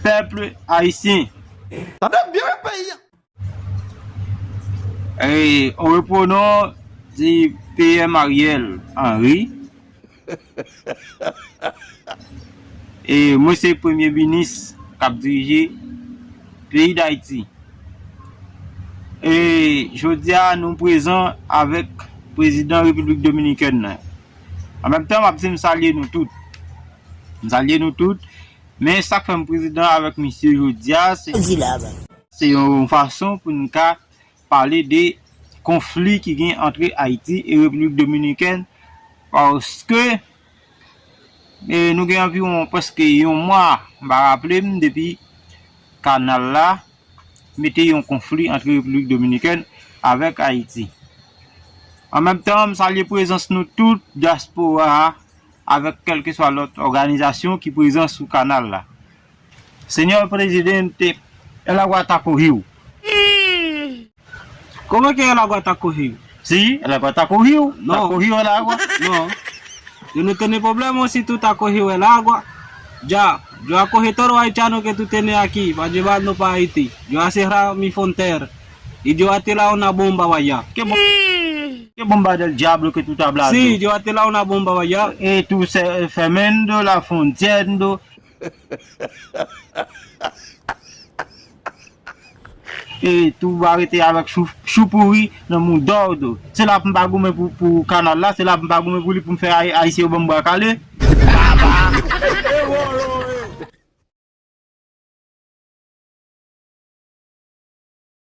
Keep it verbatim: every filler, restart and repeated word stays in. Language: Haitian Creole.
pèp ayisyen. Tande byen, peyi a. E, on repronon di P M Ariel Henry. E mwen se premye minis k ap dirije peyi Dayiti. E jodi a, nou prezan avèk prezidan Repiblik Dominikèn nan. An menm tan, m ap di m salye nou tout. M salye nou tout. Men sa k fè m prezan avèk misye jodi a, se, se yon fason pou n ka pale de konfli ki gen antre Ayiti e Repiblik Dominikèn, paske, e, nou gen anviwon prèske yon mwa, m pa raple m, depi kanal la mete yon konfli antre Repiblik Dominikèn avèk Ayiti. An menm tan, m salye prezans nou tout, dyaspora a, avèk kèlkeswa lòt òganizasyon ki prezan sou kanal la. Señor presidente, el agua está cogido. ¿Cómo que el agua está cogido? Sí, el agua está cogido. No. Está cogido el agua. No. Yo no tiene problema si tú estás cogido el agua. Ya, yo a coger todo haitiano que tú tienes aquí para llevarnos para Haití. Yo a cerrar mi frontera. Y yo a tirar una bomba para allá. ¿Qué, bo- qué bomba del diablo que tú estás hablando? Sí, yo a tirar una bomba para allá. Eh, tú se- fermando la frontera. E tou va rete avèk chou, chou pouri nan mouda w do. Se la pou m pa goumen pou, pou kanal la, se la pou m pa goumen pou li pou m fè Ay- Ayisyen yo ban m bwa kale.